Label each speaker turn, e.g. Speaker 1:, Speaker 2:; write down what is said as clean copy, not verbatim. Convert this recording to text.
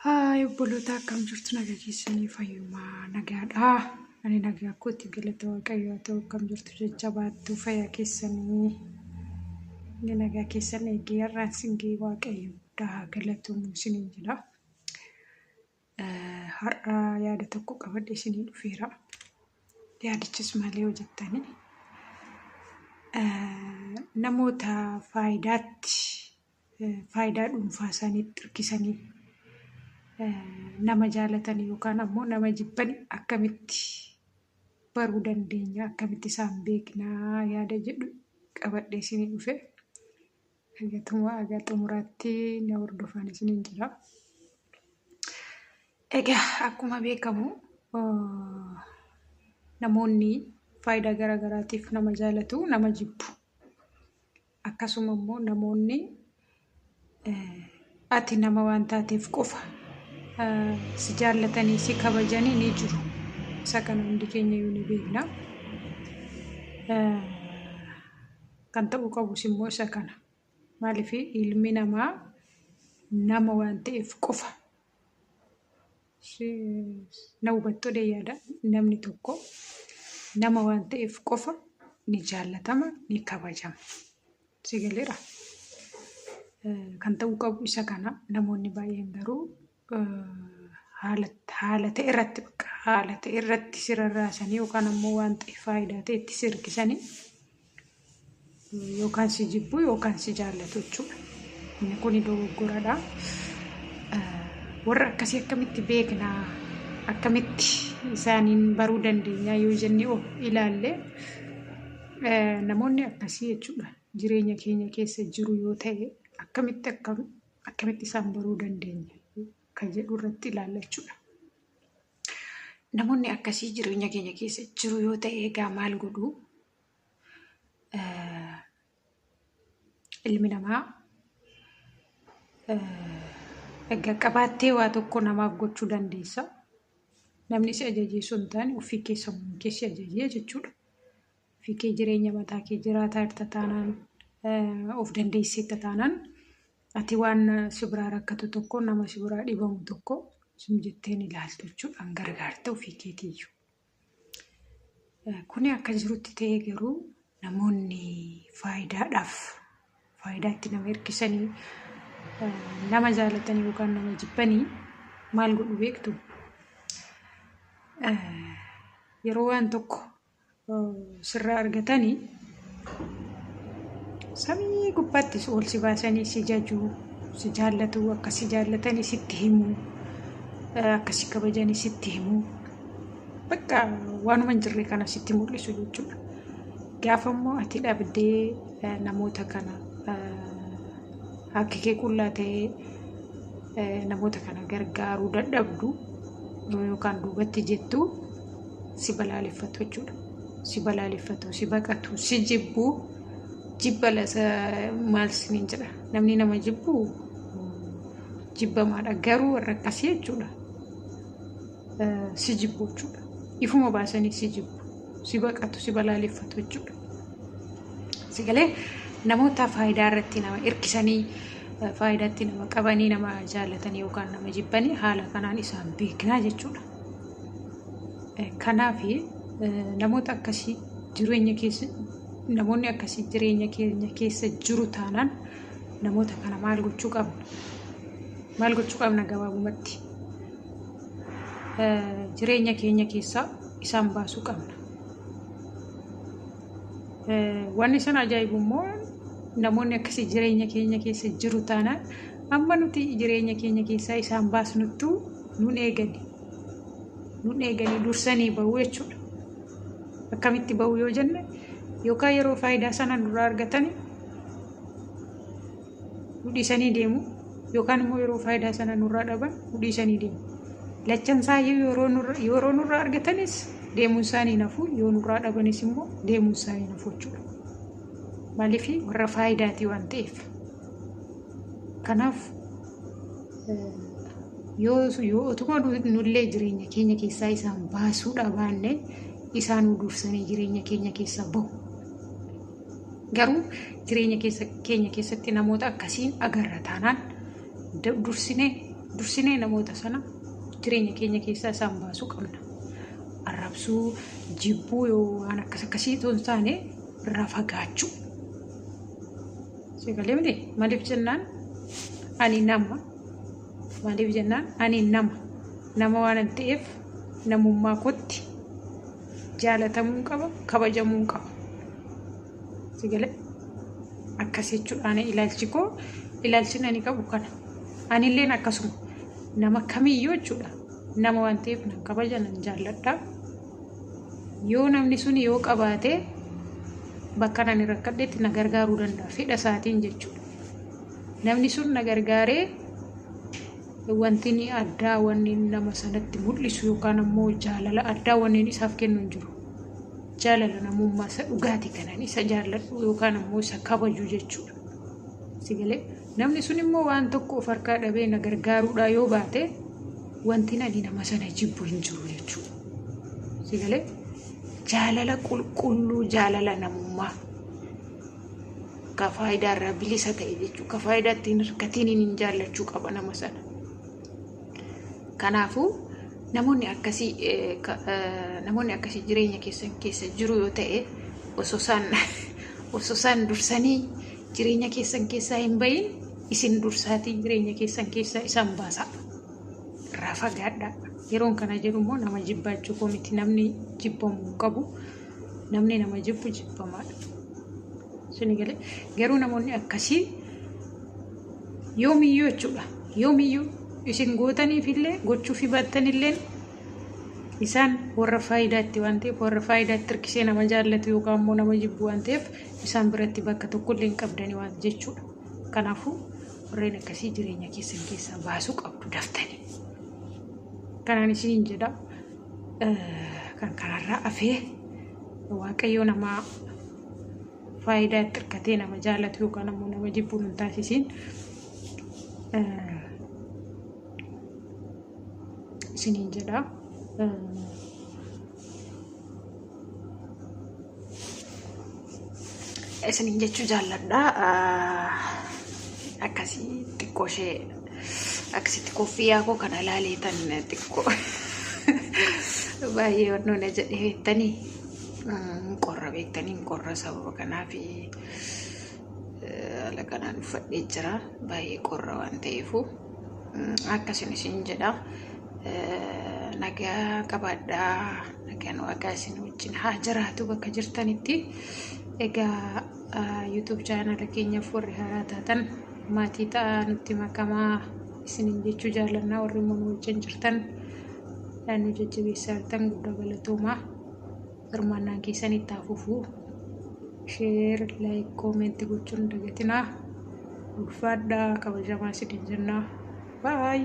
Speaker 1: Haay obboloota, akkam jirtu? Nagaa keessanii? Fayyummaa nagaadha. Ani nagaa kootti, galata Waaqayyoo haa ta'u. Akkam jirtu? Jajjabaattuu? Fayyaa keessanii? Inni nagaa keessan eegee har'aan sin ga'e Waaqayyo guddaa haa galatoomuu isiniin jedha. Har'a yaada tokko qabadhee isinii dhufeera. Yaadichis maali yoo jettani, namoota faayidaatti, faayidaa dhuunfaa isaaniitti hirkisanii nama jaalatan yookaan ammoo nama jibban akkamitti baruu dandeenya, akkamitti isaan beeknaa yaada jedhu qabadhee isinii dhufe. Haga xumuraatti na hordofaan isiniin jira. Egaa akkuma beekamu namoonni faayidaa garaa garaatiif nama jaalatu, nama jibbu. Akkasuma immoo namoonni ati nama waan taateef qofa si jaallatanii si kabajanii ni jiru. Isa kana hundi keenya iyyuu ni beekna. Kan ta'uu qabus immoo isa kana. Maaliif? Ilmi namaa nama waan ta'eef qofa, na hubattu jedhee yaada. Namni tokko nama waan ta'eef qofa ni jaallatama, ni kabajama. Si galeera? Kan ta'uu qabu isa kana. Namoonni baay'een garuu haala ta'e irratti, bakka haala ta'e irratti si rarraasanii yookaan ammoo waan ta'e faayidaa ta'e itti si hirkisanii yookaan si jibbu yookaan si jaallatu jechuudha. Inni kun dogoggoradha. Warra akkasii akkamitti beeknaa? Akkamitti isaaniin baruu dandeenya yoo jennee of ilaalle, namoonni akkasii jechuudha jireenya keenya keessa jiru yoo ta'e, akkamitti isaan baruu dandeenya kan jedhu irratti ilaalla jechuudha. Namoonni akkasii jireenya keenya keessa jiru yoo ta'e, egaa maal godhuu? Ilmi namaa egaa qabaattee waa tokko namaaf gochuu dandeessa. Namni si ajajee osoo hin taane ofii kee, sammuun kee si ajajee jechuudha. Ofii kee jireenya mataa kee jiraataa jirta taanaan, of dandeesseetta taanaan, ati waan si biraa rakkatu tokko, nama si biraa dhibamu tokko sun jetteen ilaaltu jechuudha. Gargaarta ofii keetiiyyuu. Kuni akka jirutti ta'ee, garuu namoonni faayidaadhaaf, faayidaatti nama hirkisanii nama jaalatanii yookaan nama jibbanii maal godhu beektu? Yeroo waan tokko sirraa argatanii samii gubbaatti ol si baasanii si jajuu, si jaallatu, akka si jaallatanii sitti himuu, akka si kabajanii sitti himuu, bakka waanuma hin jirre kana sitti mul'isu jechuudha. Gaafa immoo ati dhabdee namoota kana harki kee qullaa ta'ee namoota kana gargaaruu dadhabdu yookaan duubatti jettu, si balaaleffatu jechuudha. Si balaaleffatu, si baqatu, si jibbu. Jibba maal isiniin jedha? Namni nama jibbu jibbamaadha. Garuu warra akkasii jechuudha. Si jibbu jechuudha. Ifuma baasanii si jibbu. Si baqatu, si balaaleffatu jechuudha. Si galee? Namoota faayidaa irratti nama hirkisanii, faayidaatti nama qabanii nama jaallatanii yookaan nama jibbanii haala kanaan isaan beeknaa jechuudha. Kanaaf namoota akkasii jireenya keessa, namoonni akkasii jireenya keenya keessa jiru taanaan, namoota kana maal gochuu qabna? Maal gochuu qabna gabaabumatti? Jireenya keenya keessaa isaan baasuu qabna. Wanni isaan ajaa'ibu immoo, namoonni akkasii jireenya keenya keessa jiru taanaan, amma nuti jireenya keenya keessaa isaan baasnuttuu nun eegani. Nun eeganii dursanii bahu jechuudha. Akkamitti bahu yoo jenne, yookaan yeroo faayidaa sana nurraa argatanii nu dhiisanii deemu, yookaan immoo yeroo faayidaa sana nurraa dhaban nu dhiisanii deemu. Lachan isaayyuu, yeroo nurraa argatanis deemuun isaanii nafu, yoo nurraa dhabanis immoo deemuun isaanii nafu jechuudha. Maaliif? Warra faayidaatii waan ta'eef. Kanaaf yoo otuma nullee jireenya keenya keessaa isaan baasuu dhabaanne, isaan dursanii jireenya keenya keessaa bahu. Garuu jireenya keenya keessatti namoota akkasiin agarra taanaan, dursinee Dursinee namoota sana jireenya keenya keessaa isaan baasuu qabna. Arrabsuu, jibbuu yoo waan akkas akkasii otoo hin taane irraa fagaachuu. Sagalee miti maaliif jennaan ani nama maaliif jennaan ani nama nama waan hin ta'eef namummaa kootti jaalatamuu qaba kabajamuu qaba. Sagalee akkas jechuudhaan ilaalchi koo ilaalchi ani qabu kana. Anilleen akkasuma nama kamiyyuu jechuudha. Nama waan ta'eef nan kabaja nan jaalladha. Yoo namni sun yoo qabaate bakka ani rakkadhetti na gargaaruu danda'a fedha isaatiin jechuudha. Namni sun na gargaaree wanti inni addaa wanni nama sanatti mul'isu yookaan ammoo jaalala addaa wanni isaaf kennu hin jiru. Jaalala namummaa isa dhugaati kanan isa jaalladhu yookaan ammoo isa kabaju jechuudha. Sigalee namni sun immoo waan tokko of harkaa dhabee na gargaaruudhaa yoo baate wanti ani nama sana jibbu hin jiru jechuudha. Sigalee jaalala qulqulluu jaalala namummaa ka faayidaa irraa bilisa ta'e jechuudha. Ka faayidaa ittiin hirkatiin hin jaallachuu qaba nama sana. Kanaafuu namoonni akkasii namoonni akkasii jireenya keessan keessa jiru yoo ta'e osoo isaan dursanii jireenya keessan keessaa hin bahin isin dursaatii jireenya keessan keessaa isaan baasaa. Irraa fagaadhaa. Yeroon kana jedhu immoo nama jibbaachuu koo miti. Namni jibbamuu hin qabu. Namni nama jibbu jibbamaadha. Suni galee garuu namoonni akkasii yoomiyyuu jechuudha. Yoomiyyuu isin gootaniif illee gochuuf baattanillee isaan warra faayidaatti waan ta'eef warra faayidaatti hirkisee nama jaallatu yookaan immoo nama jibbu waan ta'eef isaan biratti bakka tokkollee hin qabdanii waan jechuudha. Kanaafuu warreen akkasii jireenya keessan keessaa baasuu qabdu daftanii. Kanaan isiniin jedha. Kan kanarraa afee Waaqayyo nama faayidaa itti hirkatee nama jaallatu yookaan ammoo nama jibbu nun taasisiin isiniin jedha. Isiniin jechuu jaalladha. Akkasii xiqqoo ishee akkasitti koffiyyaa koo kana ilaaleetan xiqqoo baay'ee wannoona jedhee beektanii qorra beektanii qorra sababa kanaaf haala kanaan uffadhee jira baay'ee qorra waan ta'eefu akkasin isin jedha. Nagaa qabaadhaa nagaan waaqaa isin wajjin haa jiraatu bakka jirtanitti. Egaa YouTube chaanala keenyaaf warri haaraa taatan maatii ta'aa nutti makamaa isiniin jechuu jaallannaa warri immoo nu wajjin jirtan nu jajjabeessaa jirtan guddaa galatoomaa hirmaannaan keessan itti haa fufuu share like comment gochuun hin dagatinaa ulfaadhaa kabajamaa isiniin jennaa baay.